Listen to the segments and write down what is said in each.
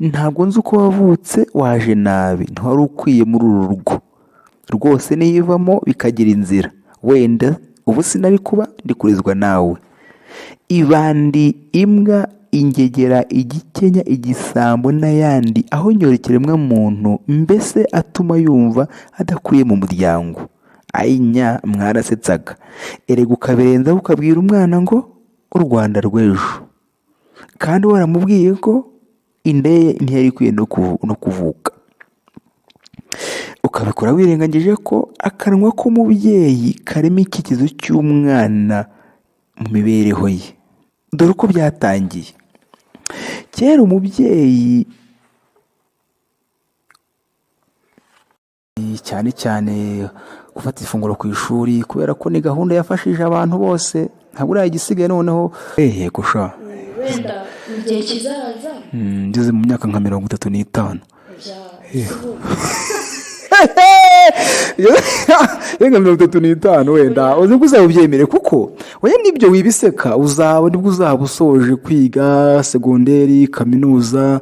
Ntabwo nzi uko wavutse, waje nabi, ntiwari ukwiye muri uru rugo rwose. Niyivamo bikagira inzira, wenda ubu sinari kuba ndi kurizwa nawe. Ibandi, imbwa, ingegera, igikenya, igisambo n'ayandi ahonyora ikiremwamuntu, mbese atuma yumva adakwiye mu muryango. Ayinya, mwarasetsaga. Erega ukabirenzaho ukabwira umwana ngo u Rwanda rw'ejo, kandi waramubwiye ko inda ye ntiyari ikwiye no kuvuka. Ukabikora wirengagije ko akanwa k'umubyeyi karema icyerekezo cy'umwana mu mibereho ye. Dore uko byatangiye. Kera umubyeyi, cyane cyane gufata ifunguro ku ishuri, kubera ko ni gahunda yafashije abantu bose, ntabwo uriya igisigaye noneho. Yego sha. Wenda mu gihe kizaza. Ngeze mu myaka nka 35. Renga 35 wenda, uzi ko uzaba ubyemere, kuko oya nibyo wibiseka, uzaba nibwo uzaba usoje kwiga segonderi, kaminuza,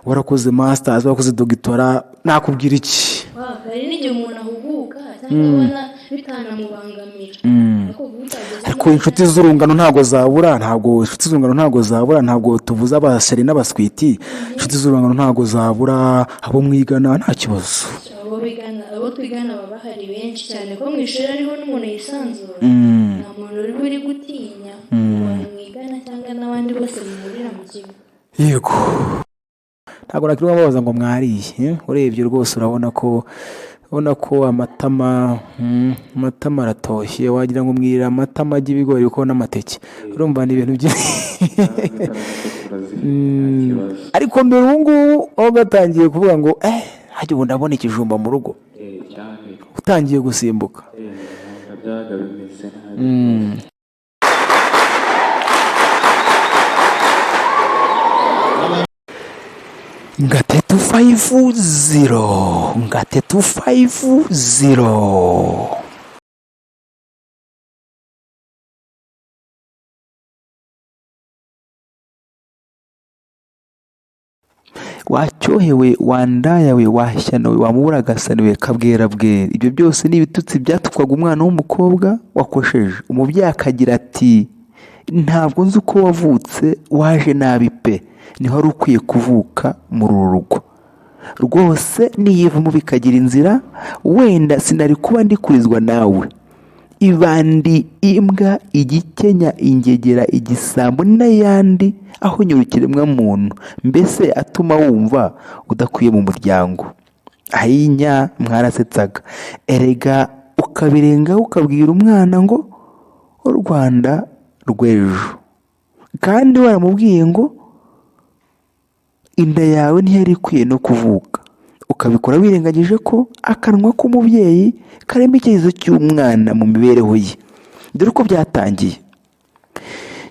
warakoze masters, warakoze dogitora, nakubwira iki? Hari n'igihe umuntu ahuguka cyangwa abona bitanamubangamira, ariko kuba utageze Ariko inshuti z'urungano ntabwo zabura, ntabwo inshuti z'urungano ntabwo zabura. Ntabwo tuvuze abaseri n'abaswiti, inshuti z'urungano ntabwo zabura, abo mwigana, nta kibazo. Abo bigana, abo twigana baba bahari benshi cyane, ko mu ishuri ariho n'umuntu yisanzura, nta muntu uri gutinya abantu mwigana cyangwa n'abandi bose muhurira mu kigo. Yego, ntabwo nakwirirwa mbabaza ngo mwariye, eh? Urebye rwose urabona ko, ubona ko amatama, amatama aratoshye, wagira ngo mwirira amata, amagi, ibigori kuko n'amateke. Urumva ni ibintu byinshi. Ariko mbere ubu ngubu aho gatangiye kuvuga ngo hajya ubu ndabona ikijumba mu rugo, Cyane. Utangiye gusimbuka. Byabaga bimeze nabi. Ngate 250, ngate 250. Wacyohewe, wandayawe, washyanowe, wamuburagasaniwe, kabwerabwera. Ibyo byose ni ibitutsi byatukwaga umwana w'umukobwa wakosheje. Umubyeyi akagira ati: "Ntabwo nzi uko wavutse, waje nabi pe, ntiwari ukwiye kuvuka muri uru rugo rwose. Niyivamo bikagira inzira, wenda sinari kuba ndi kurizwa nawe." Ibandi, imbwa, igikenya, ingegera, igisambo n'ayandi ahonyora ikiremwamuntu, mbese atuma wumva udakwiye mu muryango. Ayinya, mwarasetsaga. Erega ukabirengaho ukabwira umwana ngo u Rwanda rw'ejo, kandi waramubwiye ngo inda yawe ntiyari ikwiye no kuvuka. Ukabikora wirengagije ko akanwa k'umubyeyi karema icyerekezo cy'umwana mu mibereho ye. Dore uko byatangiye.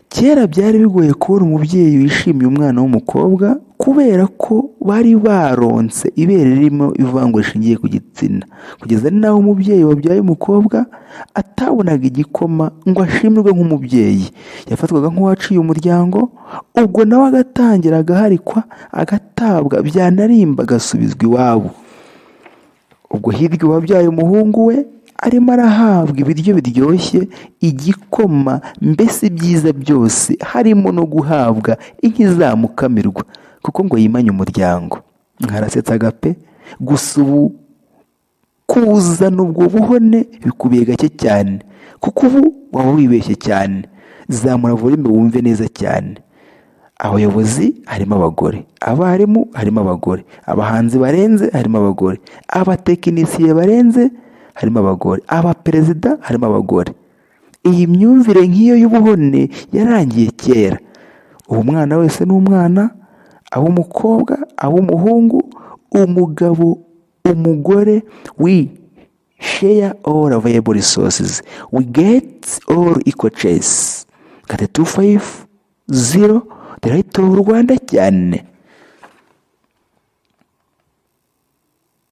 Kera byari bigoye kubona umubyeyi wishimiye umwana w'umukobwa, kubera ko bari baronse ibere ririmo ivangura rishingiye ku gitsina, kugeza n'aho umubyeyi wabyaye umukobwa atabonaga igikoma ngo ashimirwe nk'umubyeyi, yafatwaga nk'uwaciye umuryango. Ubwo nawe agatangira agaharikwa, agatabwa, byanarimba agasubizwa iwabo. Ubwo hirya uwabyaye umuhungu we arimo arahabwa ibiryo biryoshye, igikoma, mbese ibyiza byose, harimo no guhabwa inka izamukamirwa kuko ngo yimanye umuryango. Mwarasetsaga pe. Gusa ubu kuzana ubwo buhone bikubiye gake cyane, kuko ubu waba wibeshye cyane. Zamura volume wumve neza cyane. Abayobozi harimo abagore, abarimu harimo abagore, abahanzi barenze harimo abagore, abatekinisiye barenze harimo abagore, abaperezida harimo abagore. Iyi myumvire nk'iyo y'ubuhone yarangiye kera. Ubu umwana wese ni umwana, ab'umukobwa, ab'umuhungu, umugabo, umugore. We share all available resources, we get all equal chance. 350, the right of Rwanda cyane.